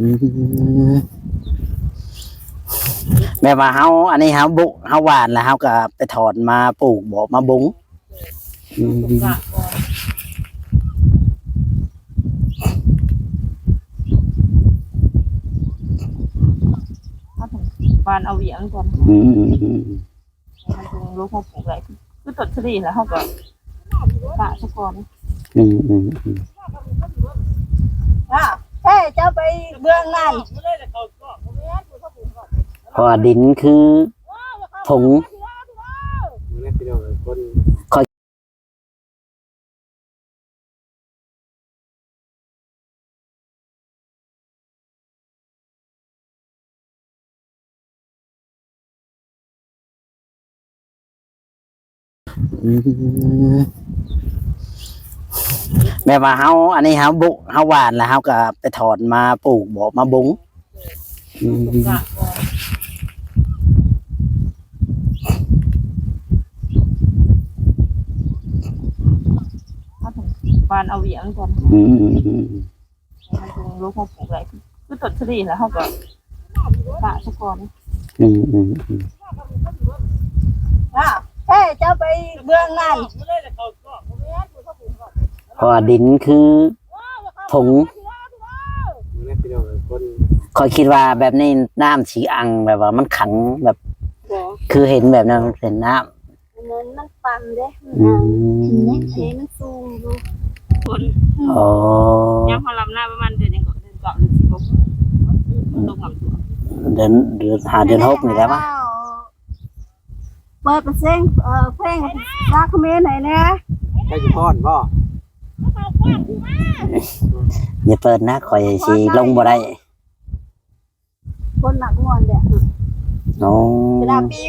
ອືມ ແບບວ່າເຮົາ ອັນນີ້ເຮົາບຸ ເຮົາຫວ່ານແລ້ວເຮົາກໍໄປຖອນມາປູກບໍ ມາບົງ? ອືມ ຫວ່ານເອົາຫວຽງກ່ອນ. ອືມ ໃຫ້ມັນລົງ ລົງຫົວປູກໄດ້ ຄືຕົ້ນສາລີແລ້ວເຮົາກໍປະຊະກ່ອນ. ອືມ ອືມ ອືມ ອ່າ ເອີ ເຈົ້າໄປເບື້ອງນັ້ນ ເພາະວ່າດິນຄືຜົງ ເບິ່ງແນ່ພີ່ນ້ອງ ຄົນ ຂ້ອຍ ອືມ ແບບວ່າເຮົາ ອັນນີ້ເຮົາບຸ ເຮົາຫວ່ານແລ້ວເຮົາກໍໄປຖອນມາປູກບໍ ມາບົງ? ອືມ ຫວ່ານເອົາຫວຽງກ່ອນ. ອືມ ໃຫ້ມັນລົງ ລົງຫົວປູກໄດ້ ຄືຕົ້ນສາລີແລ້ວເຮົາກໍປະຊະກ່ອນ. ອືມ ອືມ ອືມ ອ່າ ເອີ ເຈົ້າໄປເບື້ອງນັ້ນ ເພາະວ່າດິນຄືຜົງ ເບິ່ງແນ່ພີ່ນ້ອງ ຄົນ ຂ້ອຍຄິດວ່າແບບນີ້ນ້ຳຊິອັ່ງ ແບບວ່າມັນຂັງ ແບບ ບໍ່ ຄືເຫັນແບບນັ້ນ ເຫັນນ້ຳ ອັນນັ້ນມັນຕັນເດ້ ອືມ ອັນນີ້ມັນສູງຢູ່ ຄົນ ອໍ ຍາມເຮົາລຳນາປະມານເດືອນຫຍັງເກາະ ເດືອນເກົ້າ ເດືອນສິບບໍ່ຮູ້ ມັນຕົກນ້ຳຖ້ວມ ເດືອນ ເດືອນຫ້າ ເດືອນຫົກນີ້ແຫຼະວະ ເປີດເພງ ເອີ ເພງລາວຂະເໝນໃຫ້ແດ່ ໄດ້ຢູ່ພອນບໍ່? ຢ່າເປີດນະ ຂ້ອຍຊິລົງບໍ່ໄດ້. ຄົນມັກມ່ວນແຫຼະ. ອໍ ເວລາປີ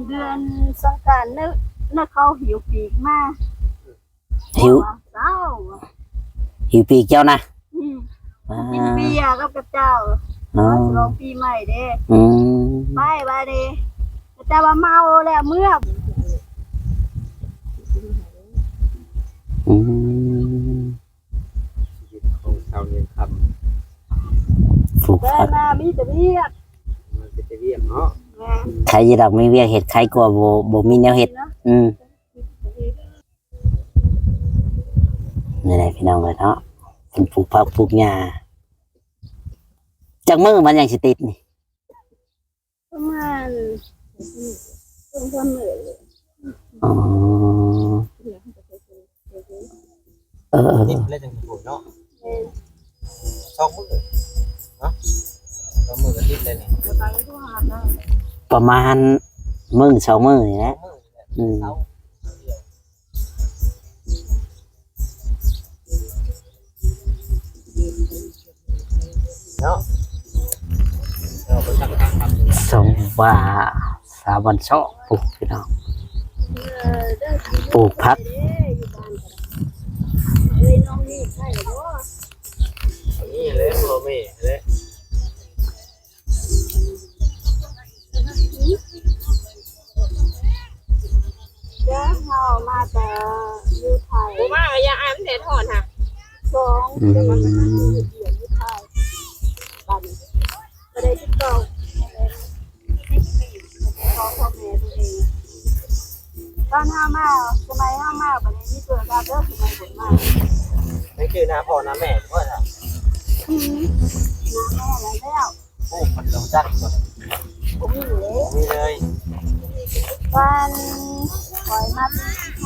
ເດືອນສົງການ ນະ ນະ ເຂົາຫິ້ວປີກມາ ຫິ້ວ ເຈົ້າ ຫິ້ວປີກເຈົ້ານະ? ອືມ ອ່າ ກິນເບຍກັບ ກັບເຈົ້າ ອໍ ສະຫຼອງປີໃໝ່ເດ້. ອືມ ໄປບາດນີ້ ເຈົ້າວ່າເມົາແລ້ວເມືອ. ອືມ ຊີວິດຂອງຊາວເນຍຄຳ ປູກຜັກ ແຕ່ນາມີແຕ່ວຽກ ມັນເປັນແຕ່ວຽກເນາະ. ແມ່ນ ໃຄຢູ່ດອກ ມີວຽກເຮັດ ໃຄກວ່າບໍ່ ບໍ່ມີແນວເຮັດເນາະ. ອືມ ນີ້ແຫຼະພີ່ນ້ອງເອີຍເນາະ ເພິ່ນປູກຜັກປູກຫຍ້າ. ຈັກມື້ມັນຍັງຊິຕິດນີ້? ປະມານສອງສາມມື້. ອໍ ເອີໆ ຕິດແລ້ວຈັ່ງປູກເນາະ. ແມ່ນ ສອງມື້ເນາະ ສອງມື້ກໍຕິດແລ້ວນີ້ ປະມານມື້ສອງມື້ນີ້ແຫຼະ. ອືມ ເນາະ ເອົາໄປຕັ້ງ ຕັ້ງ ຕັ້ງ ສົ່ງວ່າສາວບ້ານຊອກປູກ ພີ່ນ້ອງ ປູກຜັກ. ນີ້ແຫຼະ ພໍ່ແມ່ແຫຼະ. ເດີ ເຮົາມາແຕ່ຢູ່ໄທ ບໍ່ມາກໍຢ່າ ອ້າຍ ມັນແດດຮ້ອນຫະ ສອງ ອືມ ເດືອນຢູ່ໄທ ບັດນີ້ກໍໄດ້ຕິດຕໍ່ ຂອງພໍ່ແມ່ຕົວເອງ ຕອນເຮົາມາ ສະໄໝເຮົາມາ ບັດນີ້ມີໂທລະສັບເດີ ສະໄໝເພິ່ນມາ ຍັງຈື່ໜ້າພໍ່ໜ້າແມ່ຢູ່ບໍ່ລະ? ອືມ ໜ້າແມ່ແລ້ວ. ໂອ້ ເພິ່ນຮູ້ຈັກບໍ່? ບໍ່ມີເລີຍ ບໍ່ມີເລີຍ. ຕອນຂ້ອຍມາຢູ່ໄທ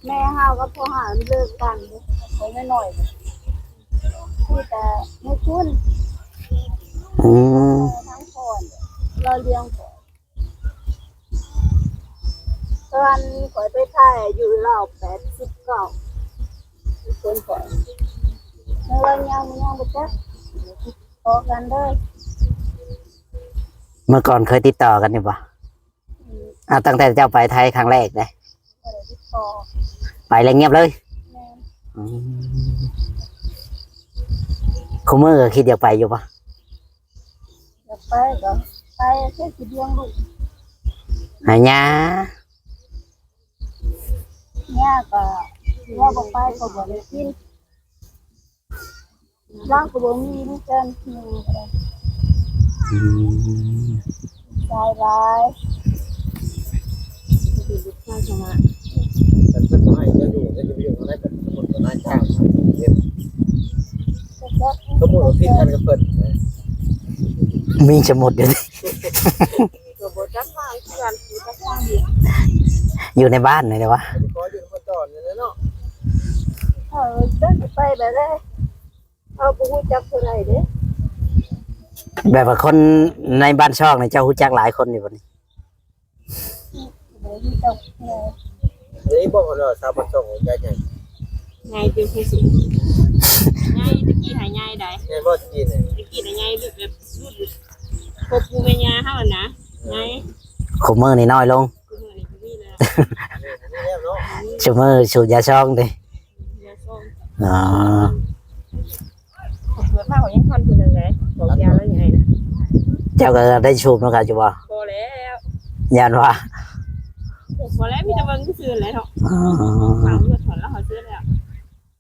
ແມ່ເຮົາກັບພໍ່ເຮົາເລີກກັນ ຂ້ອຍນ້ອຍໆ ມີແຕ່ໃນຄຸນ ອືມ ທັງພໍ່ລາວລ້ຽງຂ້ອຍ. ຕອນຂ້ອຍໄປໄທອາຍຸລາວແປດສິບເກົ້າ ຄົນຂ້ອຍ ເມື່ອວານຍັງ ຍັງບໍ່ຈັກ ຕິດຕໍ່ກັນເລີຍ. ເມື່ອກ່ອນເຄີຍຕິດຕໍ່ກັນຢູ່ບໍ່? ອືມ ອາ ຕັ້ງແຕ່ເຈົ້າໄປໄທຄັ້ງແລກເດ້ ບໍ່ໄດ້ຕິດຕໍ່ ໄປແລ້ວງຽບເລີຍ. ແມ່ນ. ອືມ ຄູ່ມື້ກໍຄິດຢາກໄປຢູ່ບໍ່? ຢາກໄປກໍໄປ ຄືຊິລ້ຽງລູກ ໃຫ້ຍ່າ ຍ່າກໍ ເຮົາບໍ່ໄປກໍບໍ່ໄດ້ກິນ. ລາວກໍບໍ່ມີ ມີແຕ່ຜູ້ ອືມ ຫຼາຍຫຼາຍ ຢູ່ລູກຄ້າເຂົ້າມາ ແຕ່ເພິ່ນບໍ່ໃຫ້ເຈົ້າຢູ່ ເຈົ້າຈະໄປຢູ່ທາງໃດ ແບບສົມມຸດວ່ານາຍຈ້າງ ສົມມຸດວ່າຜິດກັນກັບເພິ່ນ ມີສົມມຸດຢູ່ ກໍບໍ່ຈັກວ່າຄືກັນ ບໍ່ຈັກວ່າຢູ່ ຢູ່ໃນບ້ານນີ້ແຫຼະວະ ກໍຢູ່ນຳເພິ່ນຕອນນີ້ແຫຼະເນາະ ເອີ ເຈົ້າຊິໄປແບບໃດ ເຮົາບໍ່ຮູ້ຈັກເທົ່າໃດເດ້ ແບບວ່າຄົນໃນບ້ານຊ່ອງນີ້ ເຈົ້າຮູ້ຈັກຫຼາຍຄົນຢູ່ບໍ່ນີ້? ບໍ່ຮູ້ຈັກເທື່ອ ເອີຍ ບອກເຂົາເນາະ ຊາວບ້ານຊ່ອງໃຫຍ່ ໃຫຍ່ເຕັມທີ່ສຸດ ໃຫຍ່ ແຕ່ກີ້ຫາໃຫຍ່ໃດ ໃຫຍ່ບໍ່ແຕ່ກີ້ນີ້ ແຕ່ກີ້ນະໃຫຍ່ແບບລຸ້ນພໍ່ປູ່ແມ່ຍ່າເຮົາຫັ້ນນະ ໃຫຍ່ ຄຸມື້ນີ້ນ້ອຍລົງ ຄຸມື້ນີ້ບໍ່ມີແລ້ວ ນີ້ແລ້ວເນາະ ຊຸມື້ສູບຢາຊອງຕິ ຢາຊອງ ອໍ ຂ້ອຍເກີດມາຂ້ອຍຍັງທັນຜູ້ນັ້ນແຫຼະ ເວົ້າຢ່າລະໃຫຍ່ນະ ເຈົ້າກໍໄດ້ສູບນຳເຂົາຢູ່ບໍ່? ບໍ່ແລ້ວ ຢ້ານວ່າ ບໍ່ແລ້ວ ມີແຕ່ເບິ່ງຊື່ໆແຫຼະເນາະ ອໍ ເຂົາເລືອດຖອນແລ້ວເຂົາເຊື່ອແລ້ວ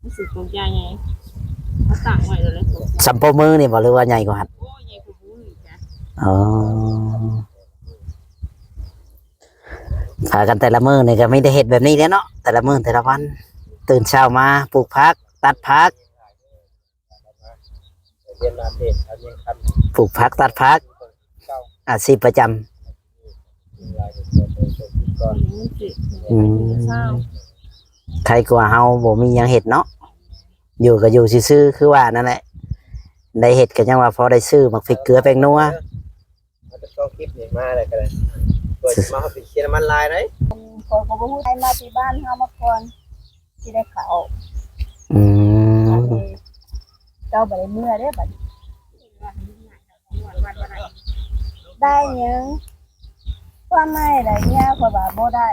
ມັນສູບກົກຢາໃຫຍ່ ເຂົາຕັ້ງໄວ້ແລ້ວແຫຼະ ສ່ຳໂປ້ມືນີ້ບໍ່ ຫຼືວ່າໃຫຍ່ກວ່າຫັ້ນ? ໂອ້ ໃຫຍ່ກວ່າໝູ່ອີກຈ້ະ ອໍ ພາກັນແຕ່ລະມື້ນີ້ກໍມີແຕ່ເຮັດແບບນີ້ແຫຼະເນາະ ແຕ່ລະມື້ແຕ່ລະວັນ ຕື່ນເຊົ້າມາປູກຜັກ ຕັດຜັກ ເວລາເຮັດ ອັນຍັງຄັນ ປູກຜັກ ຕັດຜັກ ເຈົ້າ ອາຊີບປະຈຳ ອືມ ໄຄກວ່າເຮົາບໍ່ມີຫຍັງເຮັດເນາະ ຢູ່ກໍຢູ່ຊື່ໆ ຄືວ່ານັ້ນແຫຼະ ໄດ້ເຮັດກໍຍັງວ່າພໍໄດ້ຊື້ໝາກພິກເກືອແປ້ງນົວ ເອີ ເອົາແຕ່ສອງຄລິບນີ້ມາແລ້ວກໍໄດ້ ເປີດມາເຮົາຊິເສຍນ້ຳມັນຫຼາຍໃດ ຂ້ອຍກໍບໍ່ຮູ້ ໃຫ້ມາທີ່ບ້ານເຮົາມາກ່ອນ ຊິໄດ້ເຂົ້າ ອືມ ເຈົ້າບໍ່ໄດ້ເມືອເດ້ບັດນີ້ ໄດ້ຫຍັງ ຄວາມໝາຍໄດ້ເມຍ ຂ້ອຍວ່າບໍ່ໄດ້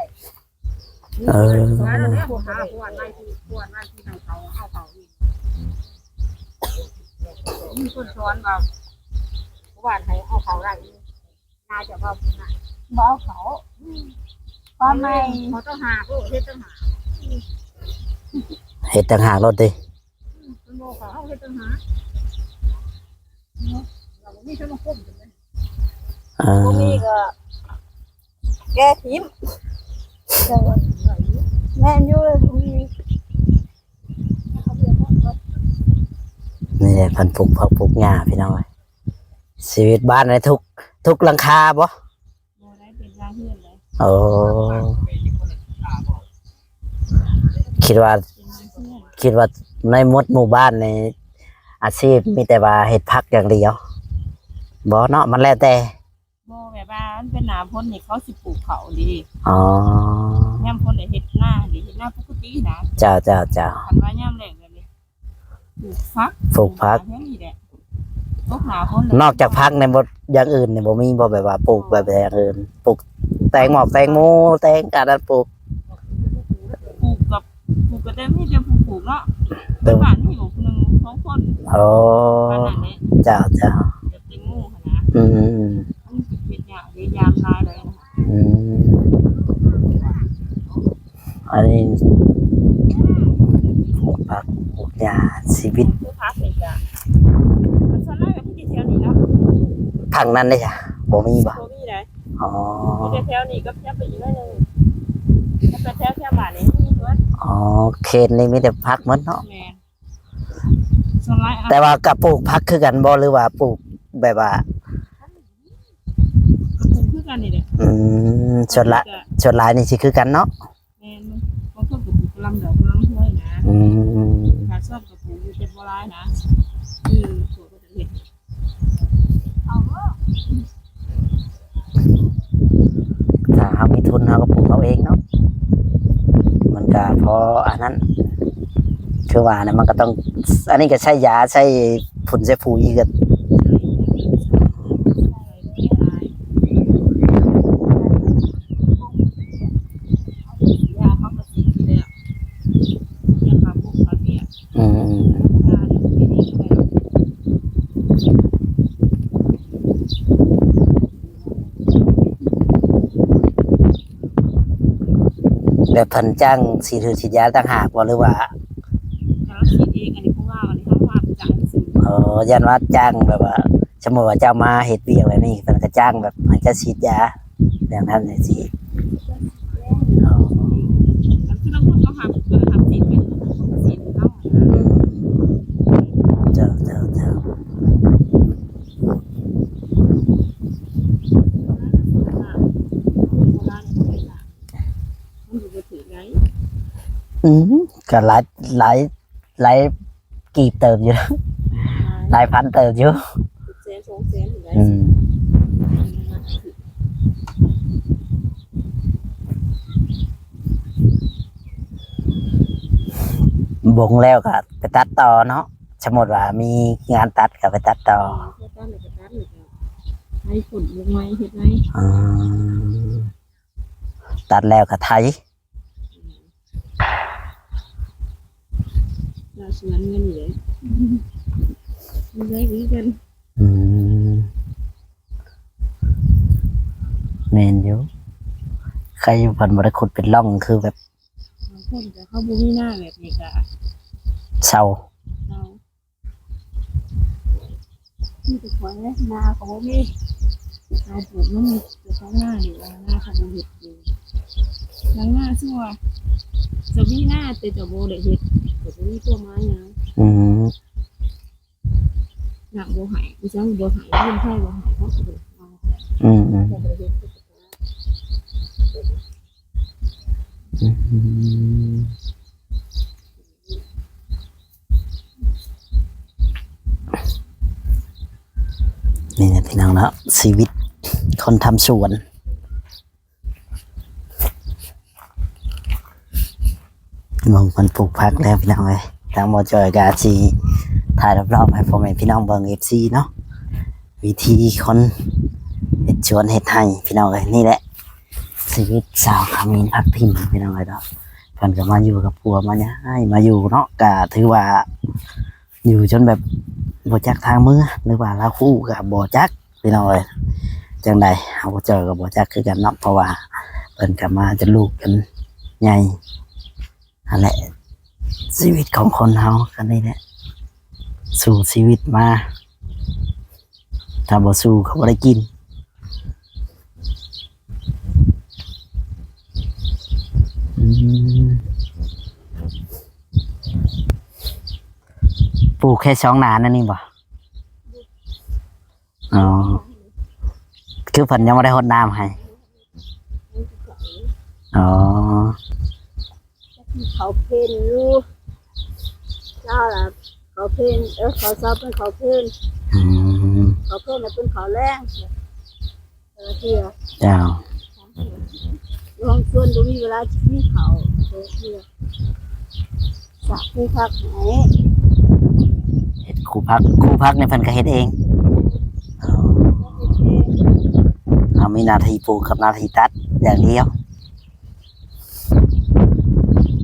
ເອີ ມາແລ້ວ ຜູ້ຫາຜູ້ອັນໃດ ຜູ້ອັນໃດທີ່ໃຫ້ເຂົາເອົາເຂົ້າອີກ ມີຄົນສອນວ່າ ຜູ້ວ່າໃຫ້ເອົາເຂົ້າໄດ້ ໜ້າຈະເວົ້ານະ ບໍ່ເອົາເຂົ້າ ຄວາມໝາຍ ເຂົາຕ້ອງຫາ ເຮັດຕ່າງຫາກ ເຮັດຕ່າງຫາກໂລດຕິ ອືມ ເພິ່ນບໍ່ເຂົ້າ ເຮົາເຮັດຕ່າງຫາກ ເນາະ ເຮົາບໍ່ມີສະມາຄົມ ອ່າ ບໍ່ມີກໍແກ້ຖິ້ມ ແມ່ນຢູ່ ບໍ່ມີ ນີ້ແຫຼະ ເພິ່ນປູກຜັກປູກຫຍ້າ ພີ່ນ້ອງເອີຍ ຊີວິດບ້ານໃນທຸກ ທຸກຫຼັງຄາບໍ່? ບໍ່ໄດ້ເປັນລາຍເຮືອນເດ້ ໂອ້ ຄິດວ່າ ເປັນລາຍເຮືອນ ຄິດວ່າໃນໝົດໝູ່ບ້ານນີ້ ອາຊີບມີແຕ່ວ່າເຮັດຜັກຢ່າງດຽວ ບໍ່ເນາະ ມັນແລ້ວແຕ່ ບໍ່ ແບບວ່າມັນເປັນໜ້າຝົນນີ້ ເຂົາຊິປູກເຂົ້າເດ້ ອໍ ຍາມຝົນໄດ້ເຮັດນາເດ້ ເຮັດນາປົກກະຕິນະ ເຈົ້າ ເຈົ້າ ເຈົ້າ ຄັນວ່າຍາມແລ້ງ ປູກຜັກ ປູກຜັກ ແຖວນີ້ແຫຼະ ຕົກໜ້າຝົນ ນອກຈາກຜັກນີ້ບໍ່ ຢ່າງອື່ນນີ້ບໍ່ມີບໍ່ ແບບວ່າປູກແບບຢ່າງອື່ນ ປູກແຕງໝອກແຕງໂມ ແຕງກະນັ້ນ ປູກ ປູກກັບ ປູກກໍແຕ່ມີແຕ່ຜູ້ປູກເນາະ ແຕ່ ບ້ານມີຢູ່ຜູ້ໜຶ່ງສອງຄົນ ອໍ ປານນັ້ນແຫຼະ ເຈົ້າ ເຈົ້າ ແບບແຕງໂມຫັ້ນນະ ອືມ ມັນເຮັດຍາກເດ້ ຢາມຫຼາຍເລີຍນະ ອືມ ອັນນີ້ປູກຜັກປູກຫຍ້າ ຊີວິດ ປູກຜັກນີ້ກະ ມັນສ່ວນຫຼາຍກໍມີແຖວນີ້ເນາະ ທາງນັ້ນເດ້ ບໍ່ມີບໍ່? ບໍ່ມີໃດ ອໍ ມີແຕ່ແຖວນີ້ກັບແຖວໄປອີກໜ້ອຍໜຶ່ງ ແຕ່ແຖວ ແຖວບ້ານນີ້ມີໝົດ ອໍ ເຂດນີ້ມີແຕ່ຜັກໝົດເນາະ ແມ່ນ ສ່ວນຫຼາຍ ແຕ່ວ່າກໍປູກຜັກຄືກັນບໍ່ ຫຼືວ່າປູກແບບວ່າ ກໍປູກຄືກັນນີ້ແຫຼະ ອືມ ສ່ວນຫຼາຍ ສ່ວນຫຼາຍນີ້ຊິຄືກັນເນາະ ແມ່ນ ບາງຄົນກໍປູກກະຫຼ່ຳດອກ ກະຫຼ່ຳຫ້ວຍນະ ອືມ ກະຊອບກໍປູກຢູ່ ແຕ່ບໍ່ຫຼາຍນະ ຄືພວກເຂົາເຈົ້າເຮັດ ຖ້າເຮົາມີທຶນເຮົາກໍປູກເຮົາເອງເນາະ ມັນກໍພໍອັນນັ້ນ ຄືວ່ານະ ມັນກໍຕ້ອງ ອັນນີ້ກໍໃຊ້ຢາໃຊ້ຝຸ່ນໃຊ້ຝຸ່ນອີກ ຢາເຂົາກໍສີດຢູ່ແລ້ວ ຢາຂ້າບົກຂ້າເພຍ ອືມ ຢານີ້ໄປເອງກໍໄດ້ດອກ ແບບເພິ່ນຈ້າງສີດ ສີດຢາຕ່າງຫາກບໍ່ ຫຼືວ່າ ກໍສີດເອງ ອັນນີ້ເພາະວ່າ ອັນນີ້ເຮົາຮັບຈ້າງຊື່ ອໍ ຢ້ານວ່າຈ້າງແບບວ່າ ສົມມຸດວ່າເຈົ້າມາເຮັດວຽກແບບນີ້ ເພິ່ນກໍຈ້າງແບບໃຫ້ເຈົ້າສີດຢາ ຢ່າງນັ້ນຈັ່ງຊີ້. ອໍ ຄືລາງຄົນເຂົາຮັບ ເອີ ຮັບສີດເປັນຂອງສີດເຂົາຫັ້ນນະ. ອືມ ເຈົ້າ ເຈົ້າ ເຈົ້າ. ມັນກໍບໍ່ຖືກໄດ໋. ອືມ ກໍຫຼາຍ ຫຼາຍ ຫຼາຍກີບເຕີບຢູ່ ຫຼາຍພັນເຕີບຢູ່ ເປັນແສນສອງແສນພຸ້ນໄດ໋. ອືມ ບົງແລ້ວກໍໄປຕັດຕໍ່ເນາະ ສົມມຸດວ່າມີງານຕັດກໍໄປຕັດຕໍ່. ເອີ ຕັດແລ້ວກໍຕັດ ແລ້ວກໍໄຖຂົນບົງໃໝ່ ເຮັດໃໝ່. ອໍ ຕັດແລ້ວກໍໄຖ ຊາວສວນເງິນນີ້ແຫຼະ ມີໄດ້ຄືກັນ. ອືມ ແມ່ນຢູ່ ໃຄຢູ່ ເພິ່ນບໍ່ໄດ້ຂຸດເປັນຮ່ອງ ຄືແບບ ບາງຄົນກໍເຂົາບໍ່ມີນາແບບນີ້ກໍເຊົາ ເຊົາ. ມີແຕ່ຂ້ອຍແຫຼະ ນາກໍບໍ່ມີ ເຮົາປູກນຳເຈົ້າຂອງນານີ້ວ່າ ນາເຂົາບໍ່ເຮັດເອງ ນາຊົ່ວ ຈະມີນາແຕ່ຈະບໍ່ໄດ້ເຮັດ ກໍບໍ່ມີຄວາມໝາຍຫຍັງ. ອືມ ນາບໍ່ໃຫ້ ອີຫຍັງບໍ່ໃຫ້ ເງິນໃຜບໍ່ໃຫ້ ເຂົາກໍບໍ່ເອົາ. ອືມ ອືມ ເຂົາບໍ່ໄດ້ເຮັດ. ອືມ ນີ້ແຫຼະພີ່ນ້ອງເນາະ ຊີວິດຄົນທຳສວນ. ເບິ່ງເພິ່ນປູກຜັກແລ້ວພີ່ນ້ອງເອີຍ ທາງບໍ່ຈ່ອຍກໍອາດຊິຖ່າຍລອບໆໃຫ້ພໍ່ແມ່ພີ່ນ້ອງເບິ່ງ ເອັຟຊີ ເນາະ ວິຖີຄົນເຮັດສວນເຮັດໄຮ່ພີ່ນ້ອງເອີຍ. ນີ້ແຫຼະຊີວິດຊາວຂະມິນພັດຖິ່ນພີ່ນ້ອງເອີຍເນາະ ເພິ່ນກໍມາຢູ່ກັບຜົວ ມາຍ້າຍມາຢູ່ເນາະ ກໍຖືວ່າຢູ່ຈົນແບບບໍ່ຈັກທາງເມືອ ຫຼືວ່າລາວຮູ້ກໍບໍ່ຈັກ ພີ່ນ້ອງເອີຍ ຈັ່ງໃດເຮົາບໍ່ເຈີກໍບໍ່ຈັກຄືກັນເນາະ ເພາະວ່າເພິ່ນກໍມາຈົນລູກຈົນໃຫຍ່ຫັ້ນແຫຼະ. ຊີວິດຂອງຄົນເຮົາກໍນີ້ແຫຼະ ສູ້ຊີວິດມາ ຖ້າບໍ່ສູ້ກໍບໍ່ໄດ້ກິນ. ອືມ ປູກແຄ່ສອງນານັ້ນນີ້ບໍ່? ອໍ ຄືເພິ່ນຍັງບໍ່ໄດ້ຫົດນ້ຳໃຫ້. ອໍ ເຂົາເພນຢູ່ ເຈົ້າລະ ເຂົາເພນ ເອີ ເຂົາເຊົ້າເປັນເຂົາເພນ. ອືມ ເຂົາເພນລະເປັນເຂົາແລງ ແຕ່ລະເທື່ອ. ເຈົ້າ ລອງຊວນບໍ່ມີເວລາກິນເຂົ້າແຕ່ລະເທື່ອ. ສະຄູຜັກໃຫ້ ເຮັດຄູຜັກ ຄູຜັກນີ້ເພິ່ນກໍເຮັດເອງ. ອໍ ເຮົາມີໜ້າທີ່ປູກກັບໜ້າທີ່ຕັດຢ່າງດຽວ.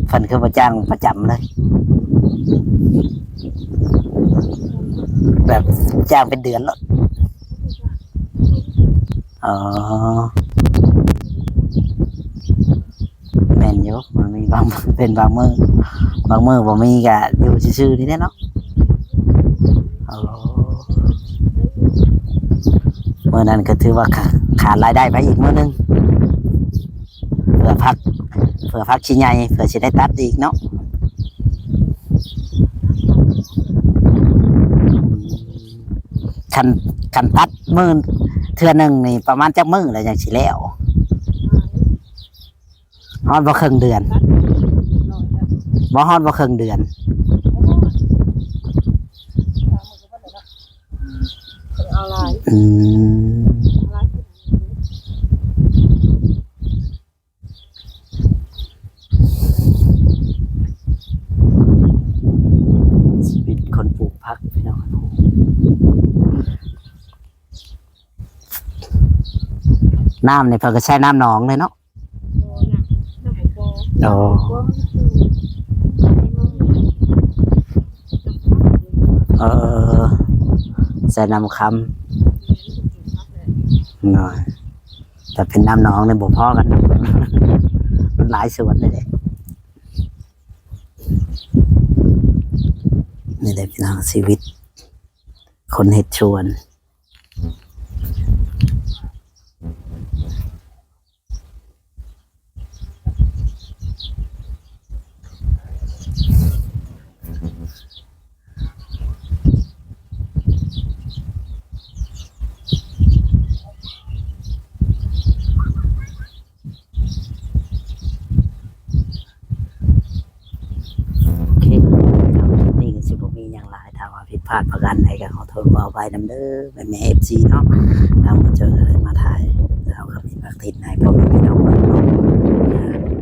ເພິ່ນຄືບໍ່ຈ້າງປະຈຳເລີຍ ແບບຈ້າງເປັນເດືອນໂລດ. ອໍ ແມ່ນຢູ່ ມັນມີບາງ ເປັນບາງມື້ ບາງມື້ບໍ່ມີກະຢູ່ຊື່ໆນີ້ແຫຼະເນາະ. ໂອ້ ມື້ນັ້ນກໍຖືວ່າຂາ ຂາດລາຍໄດ້ໄປອີກມື້ໜຶ່ງ ເພື່ອຜັກ ເພື່ອຜັກຊິໃຫຍ່ ເພື່ອຊິໄດ້ຕັດອີກເນາະ. ຄັນ ຄັນຕັດມື້ເທື່ອໜຶ່ງນີ້ປະມານຈັກມື້ແລ້ວຈັ່ງຊິແລ້ວ? ຮອດບໍ່ເຄິ່ງເດືອນ? ບໍ່ຮອດບໍ່ເຄິ່ງເດືອນ? ເອົາຫຼາຍ ອືມ ເອົາຫຼາຍ ຊີວິດຄົນປູກຜັກພີ່ນ້ອງ. ນ້ຳນີ້ເພິ່ນກໍໃຊ້ນ້ຳໜອງເລີຍເນາະ? ບໍ່ນະ ນ້ຳບໍ່. ອໍ ບໍ່ ເອີ ໃຊ້ນ້ຳຄຳ ແມ່ນ ໜ້ອຍ ແຕ່ເປັນນ້ຳໜອງນີ້ບໍ່ພໍກັນ ມັນຫຼາຍສວນເດ້. ນີ້ແຫຼະພີ່ນ້ອງ ຊີວິດ ຄົນເຮັດສວນ. ໂອເຄ ພີ່ນ້ອງ ຄລິບນີ້ກໍຊິບໍ່ມີຫຍັງຫຼາຍ ຖ້າວ່າຜິດພາດປະການໃດກໍຂໍໂທດຂໍອະໄພນຳເດີ ແມ່ໆ ເອັຟຊີ ເນາະ. ທາງບ່າວໂຈ້ກໍໄດ້ມາຖ່າຍ ເອົາຄຳເຫັນໝາກຕິນໃຫ້ພໍ່ແມ່ພີ່ນ້ອງເບິ່ງເນາ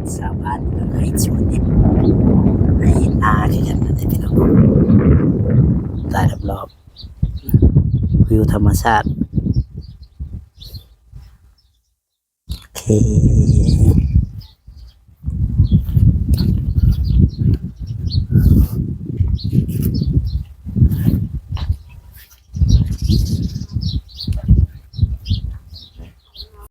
ະ. ຊາວບ້ານກໍໃຫ້ສວນເຮັດໄຮ່ເຮັດນາຄືກັນນະ ພີ່ນ້ອງ ລອບໆ ວິວທຳມະຊາດ. ໂອເຄ